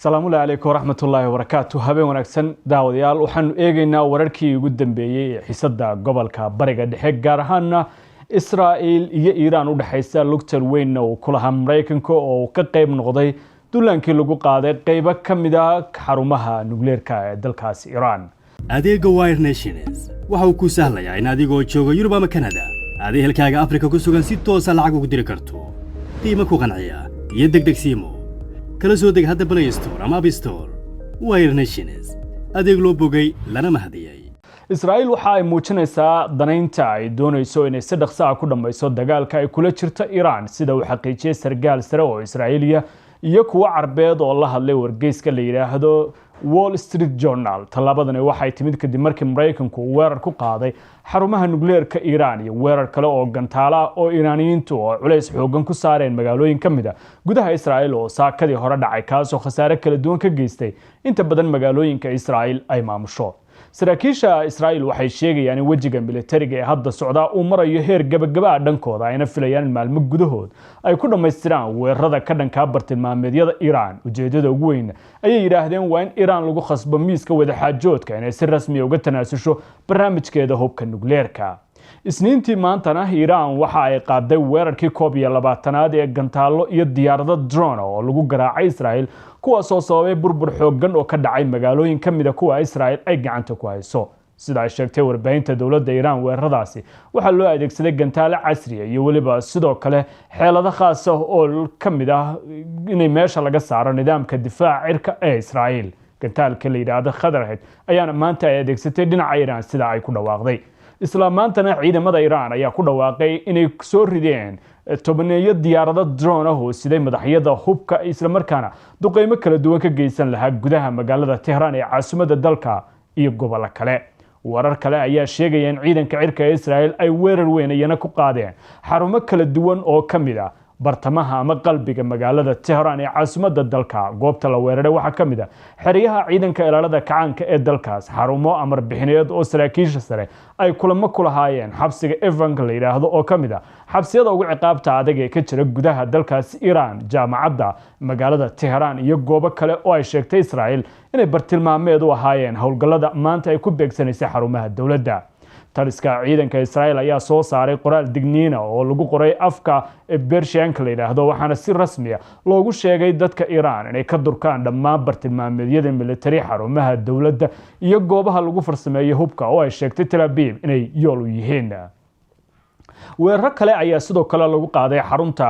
Salaamullahi calaykum waraxmatullaahi wabarakaatu. Habeen wanaagsan, daawadayaal. Waxaanu eegeynaa wararkii ugu dambeeyey ee xiisada gobolka Bariga Dhexe, gaar ahaana Israa'il iyo Iiraan u dhexaysa. Lugtar weynna uu ku lahaa Maraykanka oo uu ka qeyb noqday duulaankii lagu qaaday qeybo ka mid a xarumaha nukleerka ee dalkaasi Iiraan. Adeegga Wire Nations waxa uu kuu sahlayaa in adigoo jooga Yurub ama Kanada aad ehelkaaga Afrika ku sugan si toosa lacag ugu diri karto. Qiimo ku qanciya iyo degdeg siimo. Kala soo deg hadda Play Store ama App Store. Wire Nations, adeeg loo bogay lana mahadiyey. Israa'iil waxa ay muujinaysaa danaynta ay doonayso inay si dhaqso ah ku dhammayso dagaalka ay kula jirto Iiraan, sida uu xaqiijiyey sargaal sare oo Israa'iiliya iyo kuwo Carbeed oo la hadlay wargeyska la yidhaahdo Wall Street Journal. Tallaabadani waxay timid kadib markii Maraykanku uu weerar ku qaaday xarumaha nukleerka Iiraan iyo weerar kale oo gantaala ah oo Iiraaniyiintu oo culays xoogan ku saareen magaalooyin ka mid a gudaha Israa'iil oo saakadii hore dhacay, kaasoo khasaare kala duwan ka geystay inta badan magaalooyinka Israa'iil ay maamusho. Saraakiisha Israa'iil waxay sheegayaan in wejiga militariga ee hadda socdaa uu marayo heer gabagabaa dhankooda, ayna filayaan in maalmo gudahood ay ku dhammaystiraan weerarada ka dhankaa bartilmaameedyada Iiraan. Ujeedada ugu weyn, ayay yidhaahdeen, waa in Iiraan lagu khasbo miiska wadaxaajoodka inay si rasmiya uga tanaasusho barnaamijkeeda hubka nukleerka. Isniintii maantana Iiraan waxa ay qaaday weerarkii 21aad ee gantaallo iyo diyaarado drone oo lagu garaacay Israa'iil, kuwaasoo sababay burbur xooggan oo ka dhacay magaalooyin ka mid a kuwa Israa'iil ay gacanta ku hayso, sida ay sheegtay warbaahinta dowladda Iiraan. Weeraradaasi waxaa loo adeegsaday gantaalo casriya iyo weliba sidoo kale xeelado khaas ah oo ka mid ah inay meesha laga saaro nidaamka difaaca cirka ee Israa'iil. Gantaalka la yidhaahdo Khadarhed ayaana maanta ay adeegsatay dhinaca Iiraan, sida ay ku dhawaaqday. Isla maantana ciidamada Iiraan ayaa ku dhawaaqay inay soo rideen tobaneeyo diyaarado drone ah oo siday madaxyada hubka, islamarkaana duqeymo kala duwan ka geysan lahaa gudaha magaalada Tehraan ee caasimadda dalka iyo gobollo kale. Warar kale ayaa sheegaya in ciidanka cirka ee Israel ay weerar weyn iyana ku qaadeen xarumo kala duwan oo ka mid ah bartamaha ama qalbiga magaalada Tehraan ee caasimadda dalka. Goobta la weeraray waxaa ka mid a xeryaha ciidanka ilaalada kacaanka ee dalkaas, xarumo amar bixineed oo saraakiisha sare ay kulamo ku lahaayeen, xabsiga Evanka la yidhaahdo oo ka mid a xabsiyada ugu ciqaabta adag ee ka jira gudaha dalkaasi Iiraan, jaamacadda magaalada Tehraan iyo goobo kale oo ay sheegtay Israel inay bartilmaameed u ahaayeen howlgallada maanta ay ku beegsanaysay xarumaha dowladda. Taliska ciidanka Israel ayaa soo saaray qoraal digniina oo lagu qoray afka Bershianka la yidhaahdo, waxaana si rasmiya loogu sheegay dadka Iiraan inay ka durkaan dhammaan bartilmaameedyada militari, xarumaha dowladda iyo goobaha lagu farsameeyo hubka oo ay sheegtay Tel Aviv inay yool u yihiin. Weeraro kale ayaa sidoo kale lagu qaaday xarunta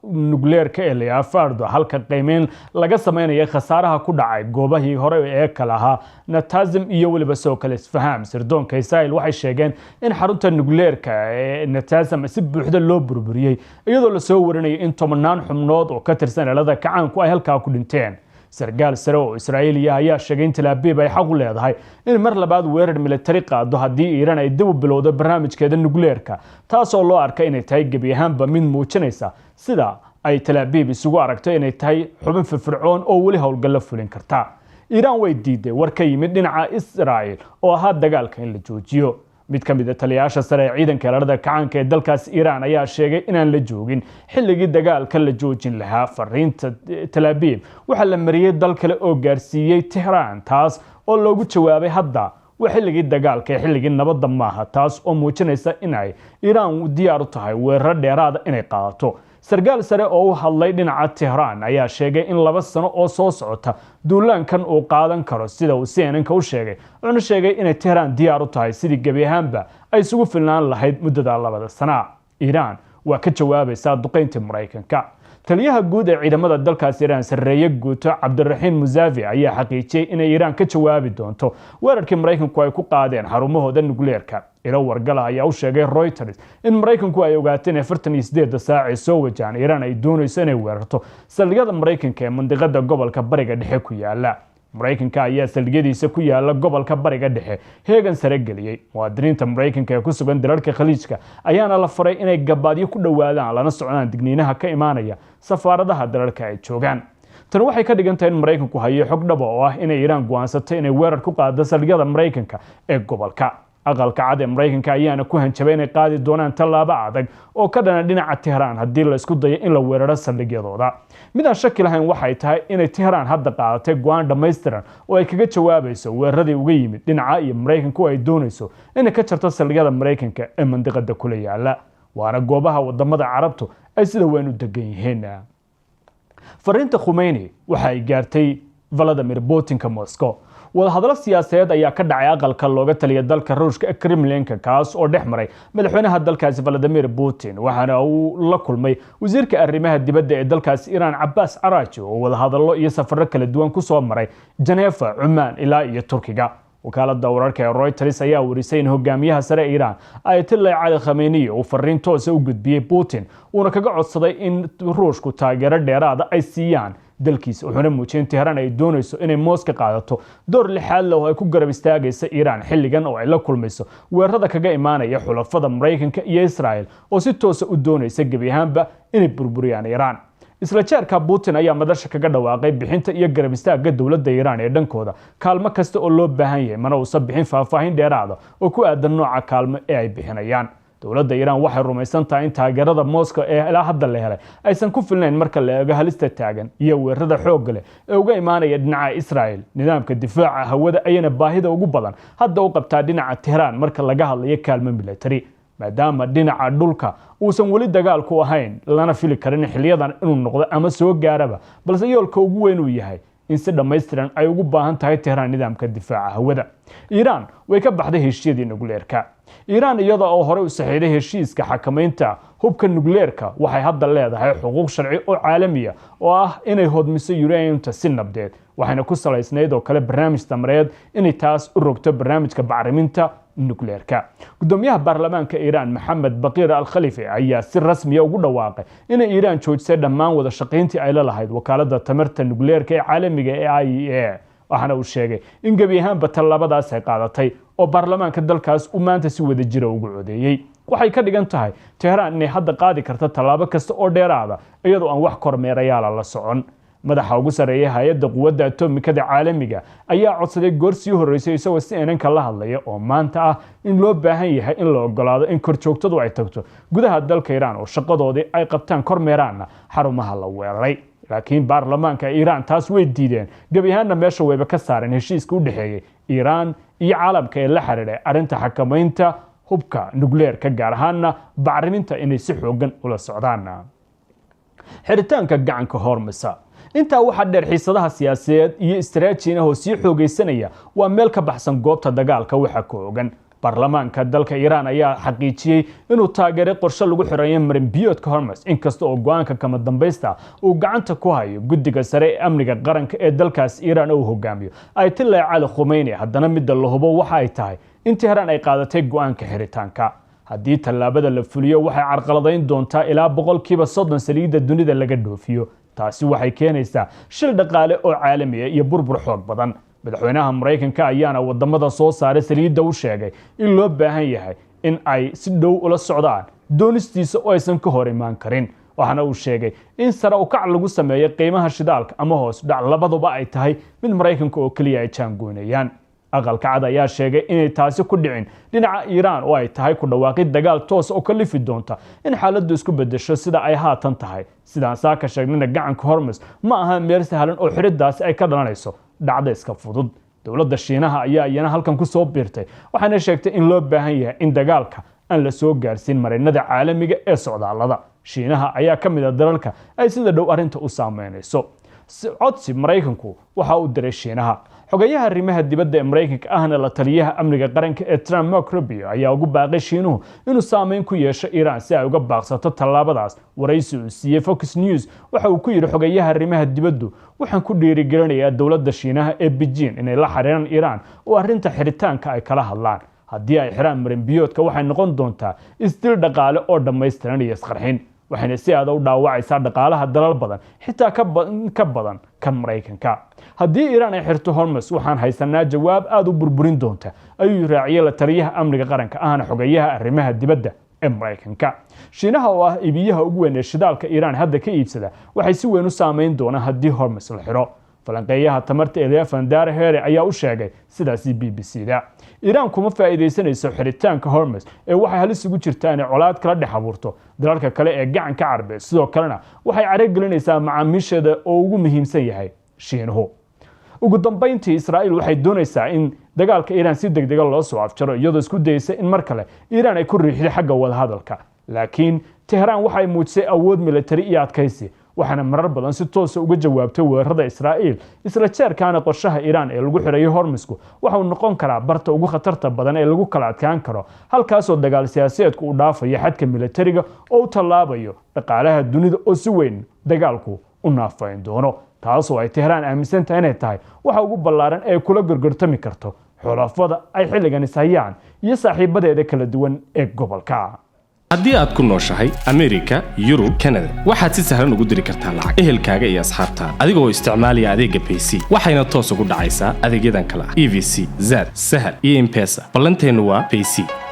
nukleerka ee la Fordo, halka qiimeyn laga sameynaya khasaaraha ku dhacay goobahii hore ee kale ahaa Natanz iyo weliba sidoo kale Isfahan. Sirdoonka Israel waxay sheegeen in xarunta nukleerka ee Natanz si buuxda loo burburiyey, iyadoo lasoo warinayay in tobanaan xubnood oo ka tirsan ilaalada kacaanku ay halkaa ku dhinteen. Sargaal sare oo Israa'iiliya ayaa sheegay in Tel Aviv ay xaq u leedahay in mar labaad weerar militari qaado haddii Iiraan ay dib u bilowdo barnaamijkeeda nukleerka, taasoo loo arka inay tahay gebi ahaanba mid muujinaysa sida ay Tel Aviv isugu aragto inay tahay xubin firfircoon oo weli howlgallo fulin karta. Iiraan way diiday war ka yimid dhinaca Israa'il oo ahaa dagaalka in la joojiyo. Mid ka mid a taliyayaasha sare ee ciidanka ilaalada kacaanka ee dalkaas Iiraan ayaa sheegay inaan la joogin xilligii dagaalka la joojin lahaa. Fariinta Tel Aviv waxaa la mariyey dal kale oo gaarsiiyey Tehraan, taas oo loogu jawaabay hadda waa xilligii dagaalka ee xilligii nabadda maaha, taas oo muujinaysa in ay Iiraan diyaar u tahay weeraro dheeraada inay qaadato. Sarkaal sare oo u hadlay dhinaca Tehraan ayaa sheegay in 2 sano oo soo socota duulaankan uu qaadan karo, sida uu CNN-ka u sheegay, wuxuuna sheegay inay Tehraan diyaar u tahay sidii gebi ahaanba ay isugu filnaan lahayd muddada 2da sana. Iiraan waa ka jawaabaysaa duqeyntii Maraykanka. Taliyaha guud ee ciidamada dalkaas Iiraan, sarreeye guuto Cabdiraxiim Musavi, ayaa xaqiijiyey inay Iiraan ka jawaabi doonto weerarkii Maraykanku ay ku qaadeen xarumahooda nukleerka. Ilo wargala ayaa u sheegay Reuters in Maraykanku ay ogaateen 48-da saac ee soo wajahan Iiraan ay doonayso inay weerarto saldhigyada Maraykanka ee mandiqada gobolka Bariga Dhexe ku yaala. Maraykanka ayaa saldhigyadiisa ku yaala gobolka Bariga Dhexe heegan sare geliyey. Muwaadiniinta Maraykanka ee ku sugan dalalka Khaliijka ayaana la faray inay gabaadyo ku dhowaadaan, lana socdaan digniinaha ka imaanaya safaaradaha dalalka ay joogaan. Tani waxay ka dhigan tahay in Maraykanku hayo xog dhaba oo ah inay Iiraan go'aansatay inay weerar ku qaado saldhigyada Maraykanka ee gobolka. Aqalka Cad ee Maraykanka ayaana ku hanjabay inay qaadi doonaan tallaabo adag oo ka dhana dhinaca Tehraan haddii la isku dayo in la weeraro saldhigyadooda. Midaan shaki lahayn waxay tahay inay Tehraan hadda qaadatay go'aan dhammaystiran oo ay kaga jawaabayso weeraradii uga yimid dhinaca iyo Maraykanku, ay doonayso inay ka jarto saldhigyada Maraykanka ee mandiqada kula yaala, waana goobaha wadamada Carabtu ay sida weyn u degan yihiin. Fariinta Khumeyni waxa ay gaartay Vladimir Putinka Moscow. Wadahadallo siyaasadeed ayaa ka dhacay aqalka looga taliya dalka Ruushka ee Kremlinka, kaas oo dhex maray madaxweynaha dalkaasi Vladimir Putin, waxaana uu la kulmay wasiirka arrimaha dibadda ee dalkaasi Iran, Cabaas Caraji, oo wadahadallo iyo safarro kala duwan kusoo maray Janeefa, Cumaan ilaa iyo Turkiga. Wakaalada wararka ee Reuters ayaa warisay in hogaamiyaha sare ee Iran, Ayatollah Cali Khamenei, uu fariin toosa u gudbiyey Putin, uuna kaga codsaday in Ruushku taageero dheeraada ay siiyaan dalkiisa, wuxuuna muujiyay in Tehraan ay doonayso inay Mooska qaadato door lixaad leh oo ay ku garab istaagaysa Iiraan xilligan oo ay la kulmayso weerarada kaga imaanaya xulafada Maraykanka iyo Israel, oo si toosa u doonaysa gebi ahaanba inay burburiyaan Iiraan. Isla jeerka, Putin ayaa madasha kaga dhawaaqay bixinta iyo garab istaagga dowladda Iiraan ee dhankooda kaalmo kasta oo loo baahan yahay, mana uusan bixin faahfaahin dheeraada oo ku aadan nooca kaalmo ee ay bixinayaan. Dowladda Iiraan waxay rumaysan tahay in taageerada Moscow ee ilaa hadda la helay aysan ku filnayn marka la eego halista taagan iyo weerarada xoogga leh ee uga imaanaya dhinaca Israel. Nidaamka difaaca hawada ayana baahida ugu badan hadda u qabtaa dhinaca Tehraan marka laga hadlayo kaalmo military, maadaama dhinaca dhulka uusan weli dagaalku ahayn, lana fili karin xiliyadan inuu noqdo ama soo gaaraba, balse yoolka ugu weyn uu yahay in si dhammaystiran ay ugu baahan tahay Tehraan nidaamka difaaca hawada. Iiraan way ka baxday heshiiyadii nukleerka. Iiraan, iyada oo horey u saxiiday heshiiska xakamaynta hubka nukleerka, waxay hadda leedahay xuquuq sharci oo caalamiya oo ah inay hodmiso uraniumta si nabdeed, waxayna ku salaysnayd oo kale barnaamij tamareed inay taas u rogto barnaamijka bacriminta nukleerka. Gudoomiyaha baarlamaanka Iiraan, Maxamed Baqiir Al Khalifi, ayaa si rasmiya ugu dhawaaqay inay Iiraan joojisay dhammaan wada shaqayntii ay la lahayd wakaalada tamarta nukleerka ee caalamiga ee IAEA, waxaana uu sheegay in gebi ahaanba tallaabadaas ay qaadatay oo baarlamaanka dalkaas uu maanta si wada jira ugu codeeyey. Waxay ka dhigan tahay Tehraan inay hadda qaadi karto tallaabo kasta oo dheeraada iyadoo aan wax kormeerayaala la socon. Madaxa ugu sarreeya hay-adda quwadda atomikada caalamiga ayaa codsaday goor sii horreysay, isagoo CNN-ka la hadlaya oo maanta ah, in loo baahan yahay in la ogolaado in korjoogtadu ay tagto gudaha dalka Iiraan oo shaqadoodii ay qabtaan, kormeeraanna xarumaha la weeraray. Laakiin baarlamaanka Iiraan taas way diideen, gebi ahaanna meesha wayba ka saareen heshiiska u dhexeeyey Iiraan iyo caalamka ee la xiriiray arrinta xakamaynta hubka nukleerka, gaar ahaanna bacriminta, inay si xoogan ula socdaan xiritaanka gacanka Hormisa. Intaa waxaa dheer, xiisadaha siyaasadeed iyo istaraatijiin ah oo sii xoogaysanaya waa meel ka baxsan goobta dagaalka waxa ka ogan. Baarlamaanka dalka Iiraan ayaa xaqiijiyey inuu taageeray qorshe lagu xireeyo marinbiyoodka Hormuz, inkasta oo go'aanka kama dambaysta uu gacanta ku hayo guddiga sare ee amniga qaranka ee dalkaas Iiraan uu hogaamiyo Ayatollah Cali Khumeyni. Haddana midda la hubo waxa ay tahay in Tehraan ay qaadatay go'aanka xiritaanka. Haddii tallaabada la fuliyo, waxay carqaladayn doontaa ilaa 30% saliidda dunida laga dhoofiyo. Taasi waxay keenaysaa shil dhaqaale oo caalamiya iyo burbur xoog badan. Madaxweynaha Maraykanka ayaana wadamada soo saaray saliidda u sheegay in loo baahan yahay in ay si dhow ula socdaan doonistiisa oo aysan ka hor imaan karin, waxaana uu sheegay in sare u kac lagu sameeyo qiimaha shidaalka ama hoos dhac labaduba ay tahay mid Maraykanka oo keliya ay jaangoynayaan. Aqalka Cad ayaa sheegay inay taasi ku dhicin dhinaca Iiraan oo ay tahay ku dhawaaqid dagaal toos oo kalifi doonta in xaaladdu isku bedesho sida ay haatan tahay. Sidaan saaka sheegnayna, gacanka Hormus ma aha meel sahlan oo xiridaasi ay ka dhalanayso dhacda iska fudud. Dowladda Shiinaha ayaa iyana halkan ku soo biirtay, waxaana sheegtay in loo baahan yahay in dagaalka aan la soo gaarsiin marinada caalamiga ee socdaallada. Shiinaha ayaa ka mid a dalalka ay sida dhow arrinta u saameynayso. Codsi Maraykanku waxa uu diray Shiinaha. Xogayaha arrimaha dibadda ee Maraykanka, ahna la taliyaha amniga qaranka ee Trump, Mark Rubio, ayaa ugu baaqay Shiinuhu inuu saameyn ku yeesho Iiraan si ay uga baaqsato tallaabadaas. Waraysi uu siiyey Fox News waxa uu ku yidhi xogayaha arrimaha dibaddu: "Waxaan ku dhiirigelinayaa dowladda Shiinaha ee Beijing inay la xiriiraan Iiraan oo arrinta xiritaanka ay kala hadlaan. Haddii ay xiraan marinbiyoodka, waxay noqon doontaa isdil dhaqaale oo dhammaystiran iyo isqarxin, waxayna si aada u dhaawacaysaa dhaqaalaha dalal badan, xitaa ka badan kan Maraykanka. Haddii Iiraan ay xirto Hormus, waxaan haysanaa jawaab aada u burburin doonta," ayuu raaciyey la taliyaha amniga qaranka, ahna xogayaha arrimaha dibadda ee Maraykanka. Shiinaha oo ah iibiyaha ugu weyn ee shidaalka Iiraan hadda ka iibsada, waxay si weyn u saameyn doonaan haddii Hormus la xiro. Falanqeeyaha tamarta Eliafan Here ayaa u sheegay sidaasi BBC da. Iiraan kuma faa'iidaysanayso xiritaanka Hormuz ee waxay halis ugu jirtaa inay colaad kala dhex abuurto dalalka kale ee Gacanka Carbeed. Sidoo kalena waxay caragelinaysaa macaamiisheeda oo ugu muhiimsan yahay Shiinuhu. Ugu dambayntii, Israa'iil waxay doonaysaa in dagaalka Iiraan si degdega loo soo afjaro, iyadoo isku dayeysa in mar kale Iiraan ay ku riixdo xagga wadahadalka. Laakiin Tehraan waxay muujisay awood militari iyo adkaysi, waxaana marar badan si toosa uga jawaabtay weerarada Israa'iil. Isla jeerkaana qorshaha Iiraan ee lagu xirayo Hormusku waxa uu noqon karaa barta ugu khatarta badan ee lagu kala adkaan karo, halkaasoo dagaal siyaasadeedku uu dhaafayo xadka militariga oo u tallaabayo dhaqaalaha dunida oo si weyn dagaalku u naafayn doono, taasoo ay Tehraan aaminsan tahay inay tahay waxa ugu ballaaran ee kula gorgortami karto xulafada ay xilligan ishayaan iyo saaxiibadeeda kala duwan ee gobolka. Haddii aad ku nooshahay Amerika, Yurub, Kanada, waxaad si sahlan ugu diri kartaa lacag ehelkaaga iyo asxaabtaada adigoo isticmaalaya adeegga Bayc, waxayna toos ugu dhacaysaa adeegyadan kale ah EVC, Zaad, Sahal iyo M-Pesa. Ballanteennu waa Bayc.